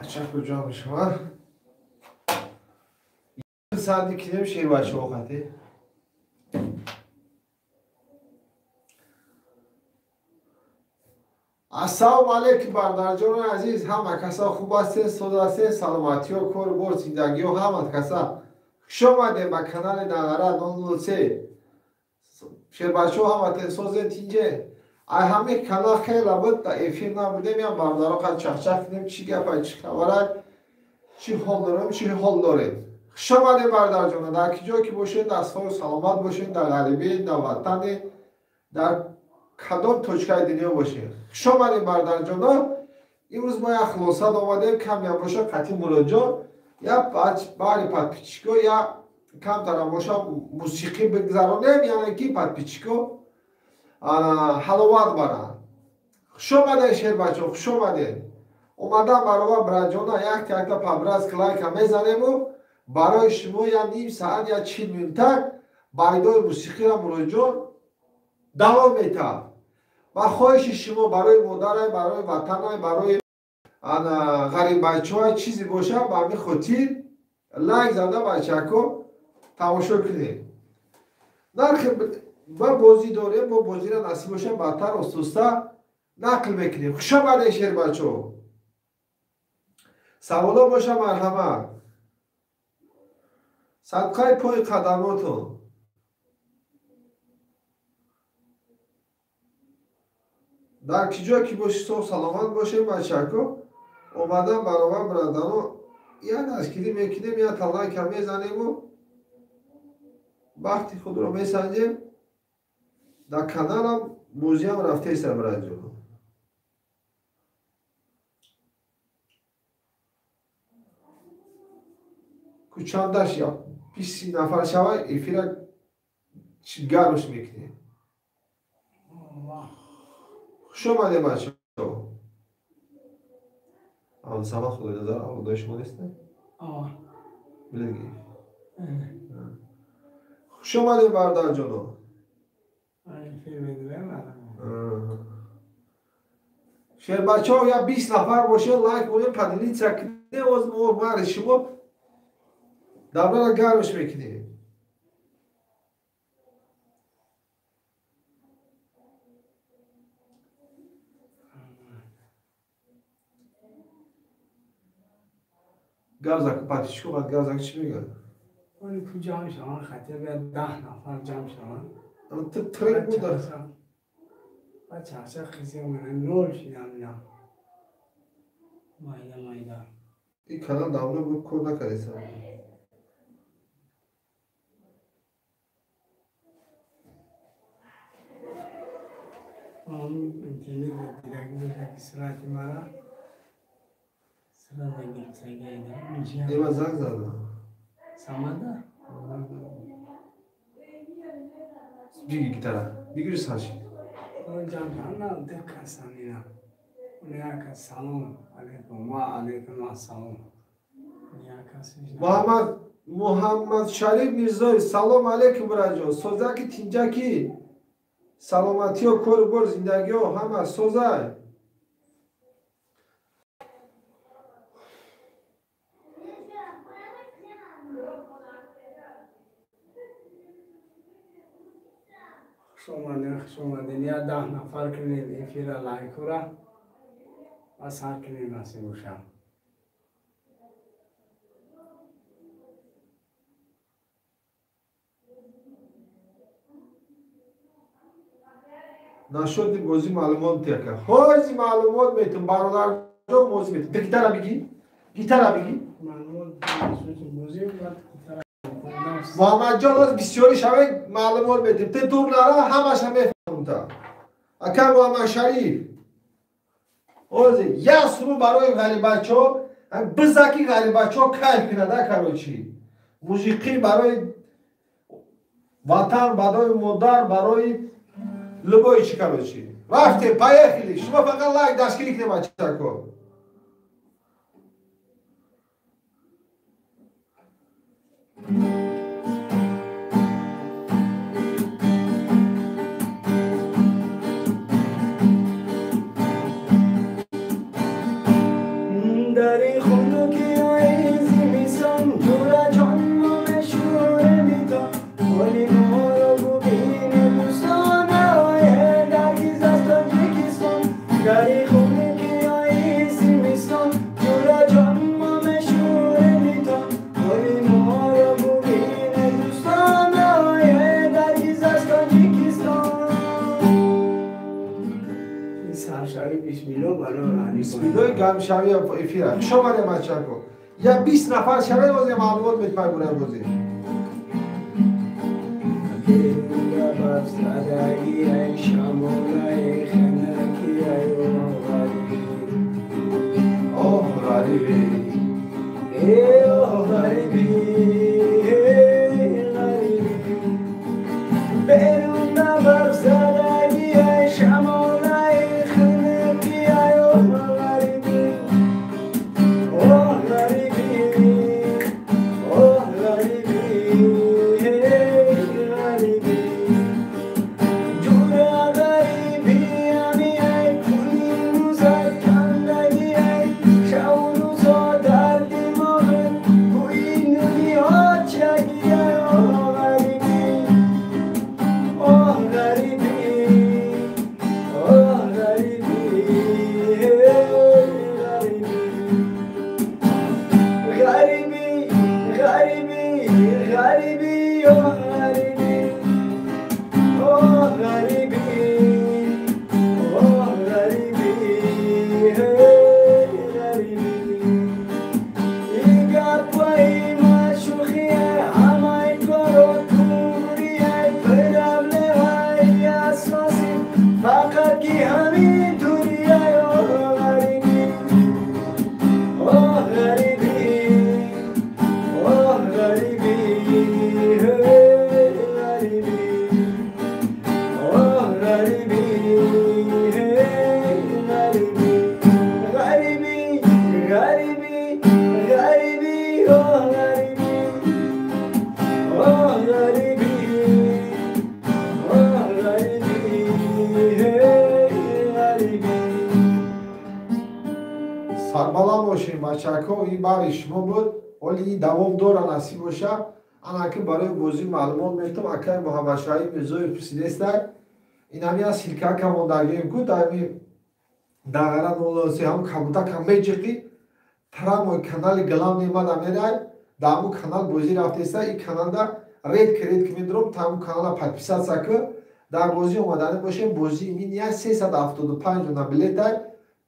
Бача куҷо мешавад? Сади кинем шербачаҳо хате. Ассалому алайкум бародарҷони азиз, ҳама каса хуб ҳастед, соз ҳастед, саломатиҳо, кору бор, зиндагиҳо ҳама каса. Хуш омадед ба канали Нағара 003. Шербачаҳо ҳаматен созед тинҷе. Ай ҳамин канал хела буд, да эфир набудем, ям бародаро қад чахчах кунем, чӣ гапай, чӣ хабарай, чӣ ҳол дорем, чӣ ҳол дорем. Хуш омадед бародарҷона, дар ки ҷое ки бошед, дар саҳу саломат бошед, дар ғарибӣ, дар ватане, дар кадом точкаи дунё бошед. Хуш омадед бародарҷона. Имрӯз мо як хулоса омадем, кам я боша қатъи муроҷон, я баъри подписчико, я камтарам боша мусиқӣ бигзаронем, яъне ки подписчико ҳаловат баранд. Хуш омадед шербачо, хуш омадед. Омадан баробар браҷона якта якта по-братски лайка мезанему барои шумо я ним саат я 40 минутак байдои мусиқиро муроҷон давом метавад. Ба хоҳиши шумо барои модарай, барои ватанай, барои ғариббачаҳай чизе боша, ба ҳамин хотир лайк зада бачако тамошо кунед. Нархи ма бозӣ дорем, мо бозиро насиб боша баъдтар остоста нақл мекунем. Хуш омадед шербачаҳо. Саволо боша марҳамат. Садқаи пои қадамотон. Дар ки ҷое ки бошед соҳ саломат бошед бачако. Омадан баробар бародаро я дастгирӣ мекунем, я талайка мезанему бахти худро месанҷем. Дар каналам бозиам рафтеста браҷон. Кучандаш я 20 нафар шава эфира гармш мекунем. Хуш омадед бачаҳо. Абдусамад Худойназар авлодои шумо нест? Билет гирифт. Хуш омадед бародарҷоно. Шербачаҳо я 20 нафар бошед, лайк монем, поделиться кунем, оз мо мари шумо даврара гармш мекунем. Гавзак подписчико баъд гавзак чӣ мегӯяд? Оли ку ҷамъ шаванд, хати бояд 10 нафар ҷамъ шаванд. Ту трек буда. Баъд чахчах хизем мекунанд, нол шидам ина. Майда майда. Ин канал давно буд кор накардеса. Интернет дидагӣ боша ки сурати мара Ема занг зада. Самада? Биги гитара. Бигири саши. Муҳаммад Шариф Мирзоев, салом алейкум браҷон. Созаки тинҷаки, саломатиҳо, кору бор, зиндагиҳо ҳама созай. Хуш омадед. Я 10 нафар кунед эфира лайкура ва сар кунед насиб боша. Нашоди бозӣ маълумот яка. Ҳози маълумот метум бародарҷон, бозӣ метум. Ту гитара бигӣ? Гитара бигӣ? Муҳаммадҷон оз бисёри шавед маълумот метим. Ту дур нара, ҳамаша мефаҳмам та. Ака Муҳаммадшариф. Ози як суруд барои ғарибачаҳо, бизаки ғарибачаҳо кайф кунад, а короче. Мусиқӣ барои ватан, барои модар, барои любой чи короче. Рафтем, поехали. Шумо фақат лайк дастгирӣ кунед бачако. Дари گری خونه که آیی زمستان جورا جان ما مشهور میتان ولی ما را ببینه دوستان آیه درگیز از تاجیکستان. این سرشوی بسم الله بسم الله گرمشوی افیره خوش آمده بچه‌ها. یا 20 نفر شوه بازی معلومات میتپای بودن بازی. آه غریبی ای آه غریبی غریبی بیرون برف زدگی شمالای خنکی ای آه غریبی آه غریبی آه غریبی غریبی جور غریبی همی ای کنی روزت کندگی ای شو روزا در دماغت گویی نمیاد چگی ای آه غریبی آه غریبی آه غریبی غریبی غریبی غریبی غریبی آه غریبی آه غریبی آه غریبی غریبی این گپای مشوخیه همه کارا توریه پرابلمای اساسی فقط که همین توریه آه غریبی آه غریبی آه غریبی غریبی آه غریبی غریبی غریبی غریبی غریبی آه غریبی آه غریبی آه غریبی غریبی. سربلند باشین بچه‌ها، این برای شما بود. ولی این دوام داره نصیب باشه. انا که برای بازی معلومات میتم اکای محمد شاهی میرزای پرسیدستک این همی از سیلکا کماندگیم کو دایمی دغرا نولوسی هم کبوتا کم میچقی پراموی کانال گلام نیمد امیرای دامو کانال بازی رفته این کانال دا رید کرید که میدروم تامو کانال پادپیسات سکه در بازی اومدنه باشه. بازی مینیا 375 دونه بلیت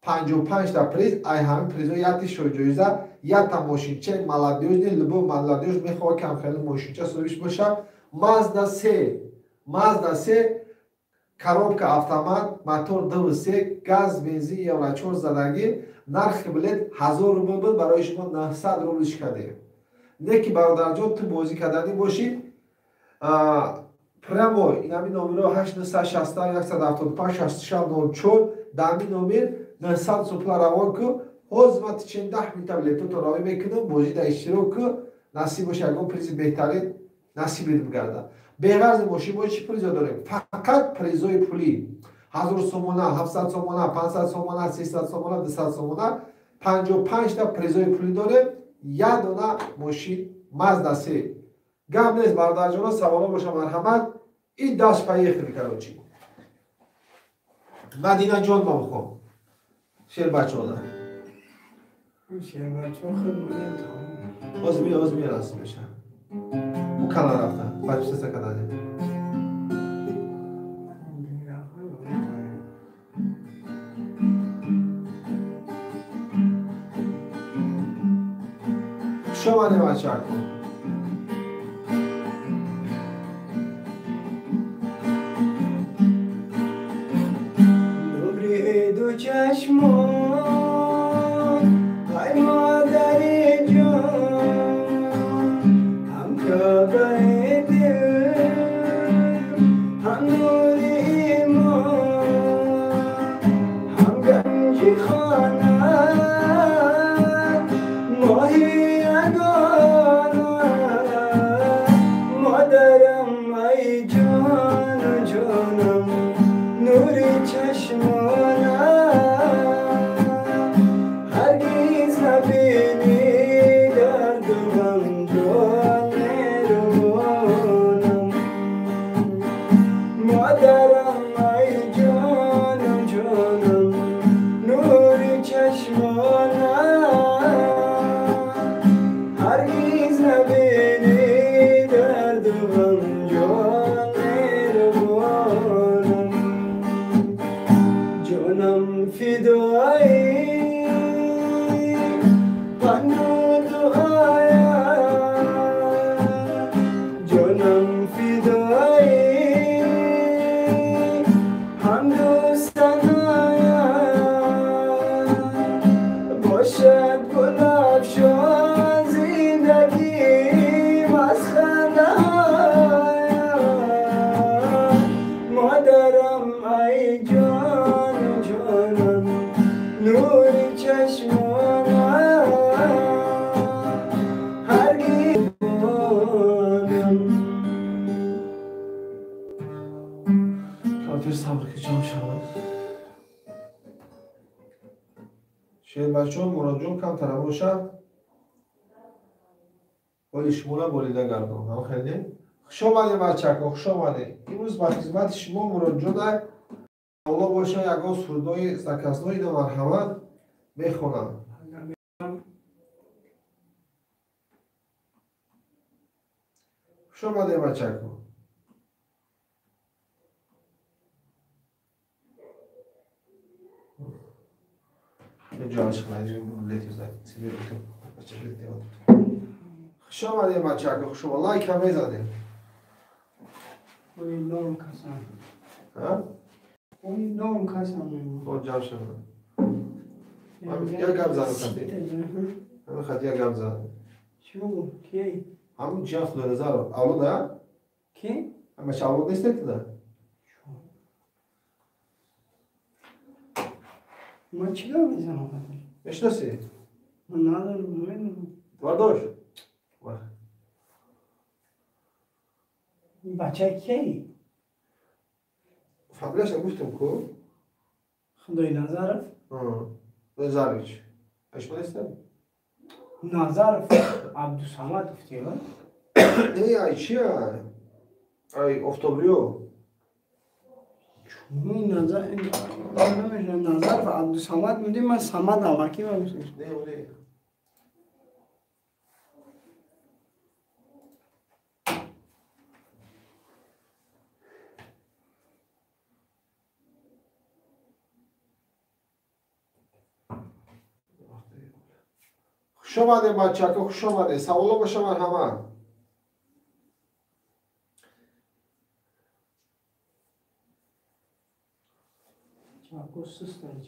55 تا پریز ای همین پریزو یاتی شو جایزه یا تا ماشینچه مالادیوز نی لبو مالادیوز میخواد کم خیلی ماشینچه سرویس باشه. مازدا 3 مازدا 3 коробка автомат мотор 2.3 газ бензин евро 4 задагӣ нархи билет 1000 рубл буд барои шумо 900 рубл шикардем. Не ки бародарҷон ту бозӣ карданӣ бошӣ прямо ин ҳамин номерро 8961 175 6604 дар ҳамин номер 900 супла равон ку. Ҳозир ман тичен 10 минута билетото равӣ мекунам, бозӣ дар иштирок ку, насиб боша ягон призи беҳтарин насибет бигардад. Беғарзи мошин мо чӣ призо дорем? Фақат призои пулӣ 1000 сомона, 700 сомона, 500 сомона, 300 сомона, 200 сомона, 55 та призои пулӣ дорем. Як дона мошин Мазда 3. Гап нест бародарҷоно, саволо боша марҳамат. Ин даст поехали короче. Мадина ҷон ма бихом. Шербачона. شیربچه خود بودیم تا باز می راست میشه. او کلا رفتن. پادپیسات کردن. خوش آمده بچه‌ها. دوبری دو چشمان ای مادر جان هم کعبه دل هم نور ایمان هم گنج خانه ماهی یگانه مادرم ای جان جانم نور چشمانم هرگز نبینی درد و غم جان روانم مادرم ای جان جانم فدایی پندو دعایا جانم فدایی حمد و ثنایا باشد گلاب شان زندگیم از خنده هایا مادرم ای جان جانم نور چشمانم هرگز بانم. کافر صبر که جام شود. شیر بچه‌ها مراد جون کمتر باشد ولی شما را بالیده گردان. هم خیلی خوش آمدید بچه‌ها، خوش آمدید. امروز با خدمت شما مراد جون الله باشه یگان سرودای заказной да марҳамат мехонам. Хуш омадед бачако. Хуш омадед бачако, хуш омадед. Лайк ҳам мезанем. نام کسان اون نام کسان خب جمع شد. یک گپ زدم خطی. همین خطی یک گپ زدم. چی بگو؟ کی؟ همون جیان خدا نظر اولاد ها؟ کی؟ همش اولاد نیست ده؟ من چی گپ میزنم خطی؟ میشناسی؟ من ندارم نمیدونم. برداشت؟ این بچه کی؟ فامیلش گفتم کو؟ خدای نظرف؟ نظرویچ. اشما نیستم؟ نظرف عبدالصمد گفتی ها؟ نه ای چیه؟ ای افتابریو. چون نظر نظرف عبدالصمد میدیم من صمد اوکی من میشنم. نه نه. خوش آمده بچه‌ها، خوش آمده. سوالا باشه مرحمت. چاکو سست داره.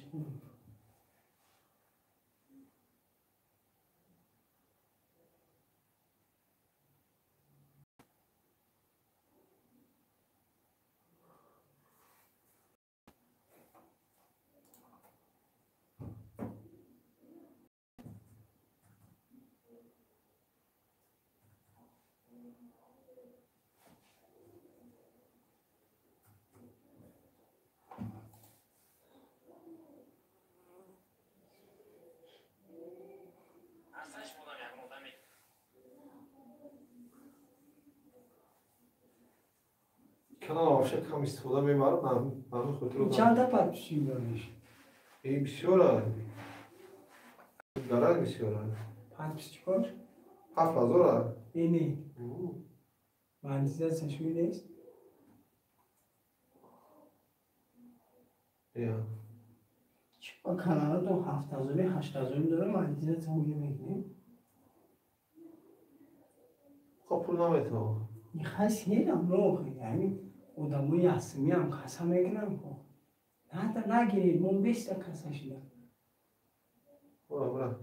канал вообще кам истифода мебарам, ҳамин хотиро. Чанд та подписчик дориш? Эй, бисёра. Гарад бисёра. Подписчикош? 7000. Э, не. Монетизация шуди нест? Я. Чӣ каналатон 7000 8000 дора монетизация худи мекунӣ? Хоб пул наметавон. Хас ҳерам рох, яъне одамои асмиам каса мекунам ко. Ната нагиред, мо беста каса шуда. Бура, бура.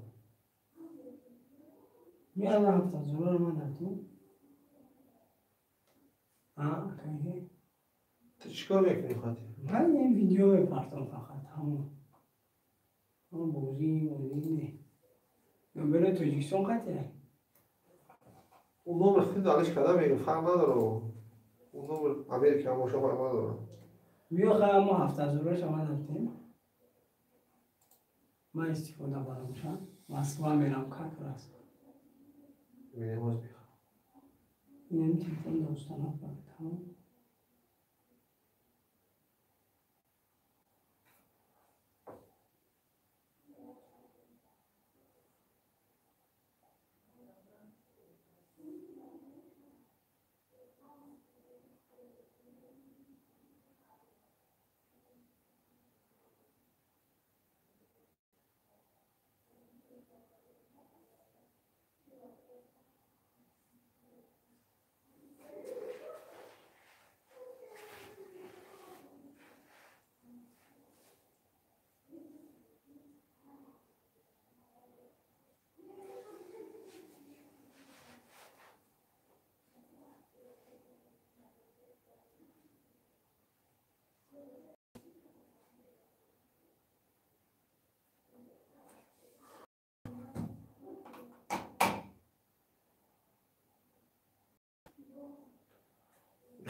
Миала 7000 ман дату. А, кайҳе? Ту чӣ кор мекунӣ хати? Ман ин видео мепартам фақат, ҳамон. Ҳамон бозӣ, бозӣ не. Номери Тоҷикистон қатъе? Он номер худ алиш карда мегӯ, фарқ надора. Он номер Америка ҳам боша фарқ надора. Биё хай мо 7000 шава датем. Ман истифода барам ша. Москва мерам как раз. Мерем оз бихам. Инам телефон да установка тамом.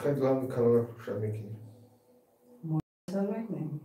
Хай главный канал кушад мекунем. Сар мекунем.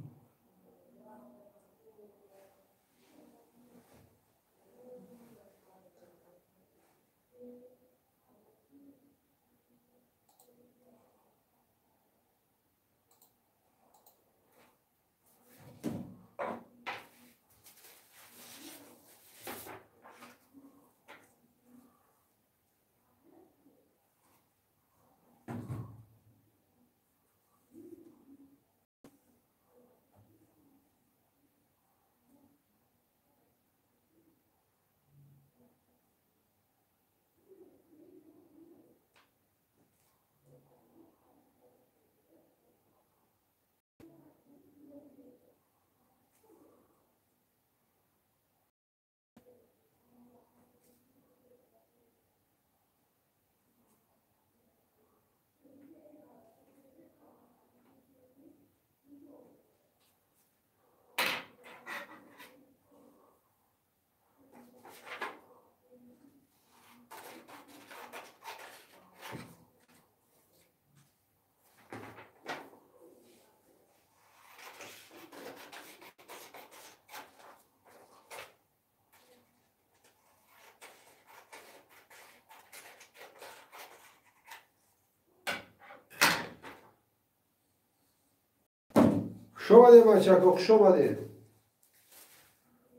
Хуш омадед, бачако, хуш омадед.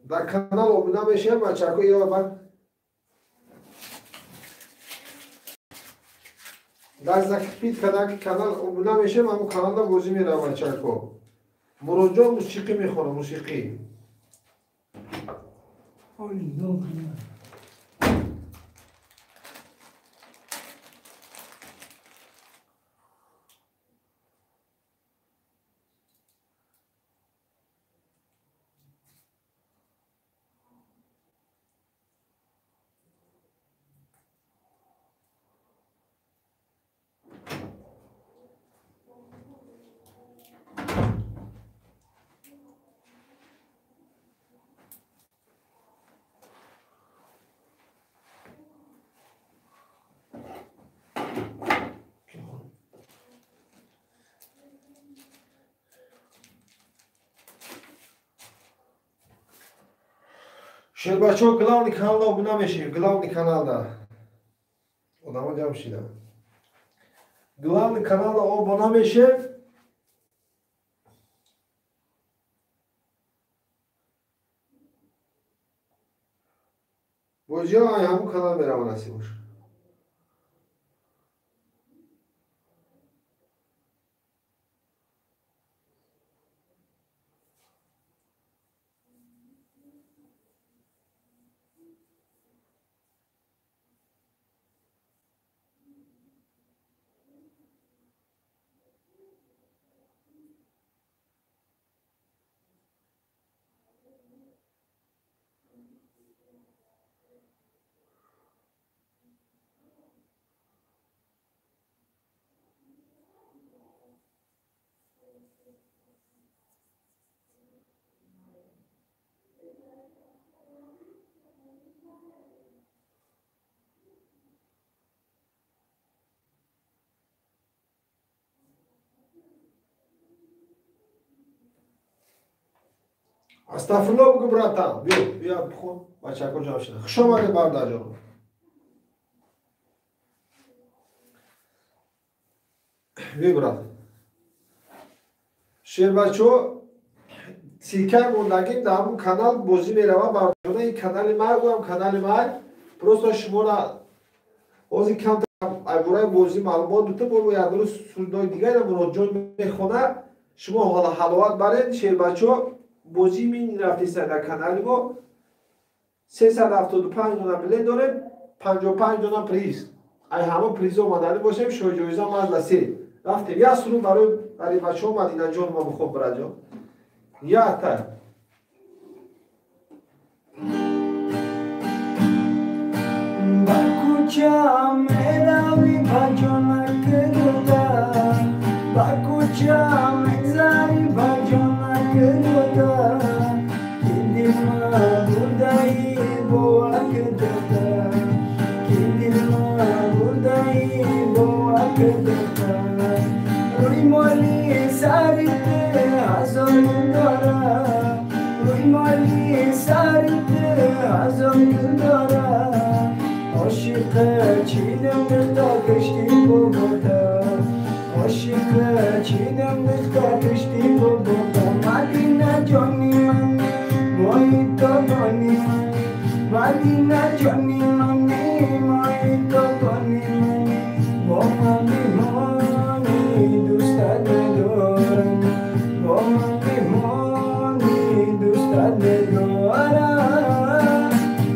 Дар канал обуна мешавед, бачако, ё ба дар закрепить канал обуна мешавем, ҳамон каналда бозӣ меравам, бачако. Муроҷон мусиқӣ мехонад, мусиқӣ. Шербачо главный каналда обуна мешавем, главный каналда. Одамо ҷамъ шида. Главный каналда обуна мешавем. Бозиҳо ай ҳамун канал мераванд, насиб бошад. Астағфирулло бугу, братан. Биё, биё бихон, бачако ҷамъ шуда. Хуш омадед, бародарҷон. Биё, брат. Шербачо силкаи мондагим дар ҳамун канал бозӣ меравад, бародарҷон. Ин канали май, ӯам канали май. Просто шуморо ҳозир камтар айбораи бозӣ маълумот бутам, бо як рӯз сурудҳои дигаре Муроджон мехонад. Шумо ҳоло ҳаловат баред, шербачо. Бозӣ мин рафтеса дар канали мо 375 дона билет дорем, 55 дона приз. Ай ҳама призо омадани бошем, шоҳҷоиза мазда се. Рафтем. Як суруд барои ғарибачо Мадинаҷон ма бихоб, браҷон. Якта. Ба кӯча меравӣ, ба ҷонак дода, ба кӯча мегзарӣ, ба ҷонак дода, ки дилма бурдаи боак дода, ки дилма бурдаи боак дода. مالی سرت هزار گل دارم عاشق چیدم دختا کشتی بابا عاشق چیدم دختا کشتی بابا مدینه جانی منی مایی تابانی منی مدینه جانی منی مایی تابانی منی با من بیمانی دوستت دارم با من بیمانی دوستت دارم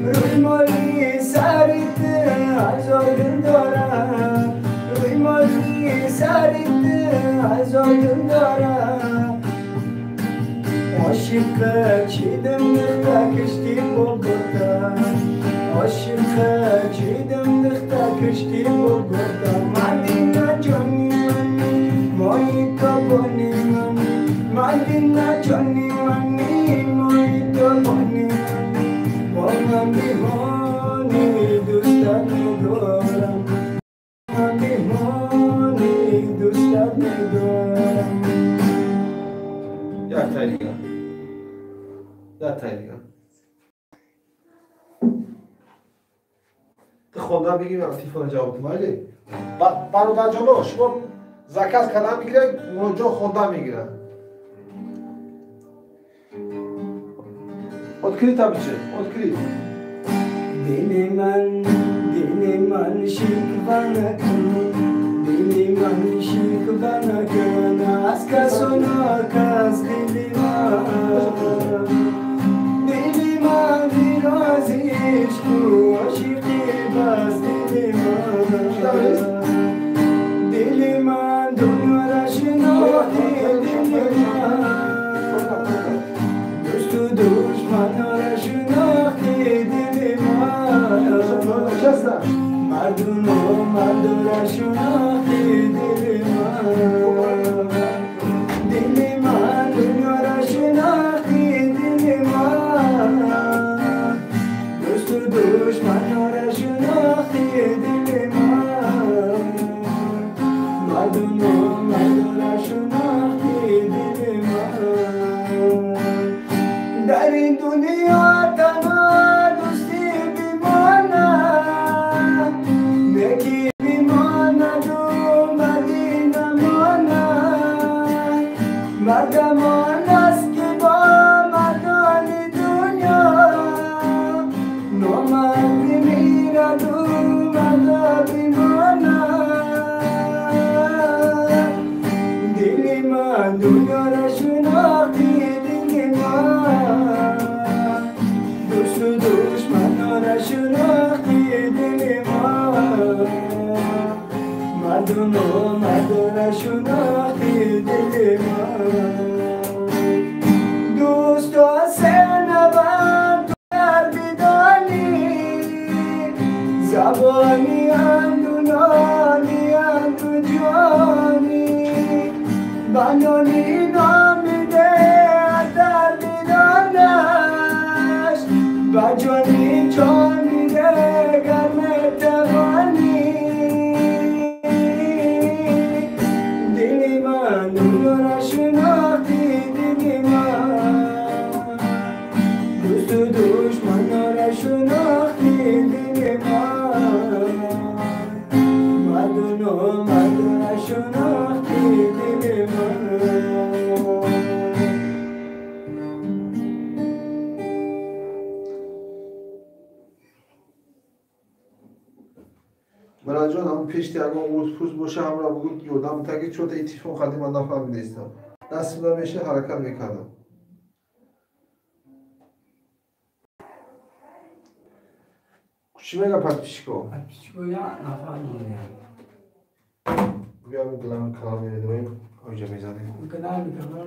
روی مالی سرت هزار گل دارم روی مالی سرت هزار گل دارم عاشق چیدم دختا کشتی بابا عاشق چیدم دختا کشتی بابا مدینه جانی منی مایی تابانی منی مدینه جانی منی مایی تابانی منی با من بیمانی دوستت دارم من بیمانی دوستت دارم. یک تای دیگه یک تای دیگه تو خوندم بگیم تلفن جواب کنم. برادر جانو شما заказ кардан мегирад, муроҷиат хонда мегирад. Открыто бичи, открыт. Дили ман шиква накун, дили ман шиква накун, аз касу нокас дили ман. Дили ман дирози ишқу ошиқи бас дили ман. Дили ман дунёра шинохти дили ман. Дӯсту душманора шинохти дили ман. Мардуну мардура шинохти дили ман. Дили ман дунёра шинохти дили ман. Дӯсту душманора шинохти дили ман. Мардуну мардура шинохти дили ман. Дар ин дунё танҳо дӯстӣ бимонад, некӣ бимонаду бадӣ намонад. Мардамон аст ки бо мардони дунё номард бимираду марда бимонад. Дили ман дунёра шинохти дили ман. Дӯсту душманора шинохти дили ман. Мардуну мардура шинохти дили ман. Дӯсту сенаванд ту дар бидонӣ, забони андунони анду ҷонӣ. Банони номиде дар бидонаш, ба ҷони ҷон биде гар метавонӣ. Дили ман дунёра шинохти дили ман. Дӯсту душманора шинохти дили ман. Мардуну мардура шинохти дили ман. Мираҷон, ҳамн пешти ягон урус-пурс боша, ҳамра бугӯ ёрдам таги чота иттифоқ қадим ман нафаҳмидаистам. Дастим намеша ҳаракат мекардам. Чӣ мега подписчико? Подписчико я нафаҳмидам. Биё главный канал мередоем, оҷа мезанем. Канал, канал.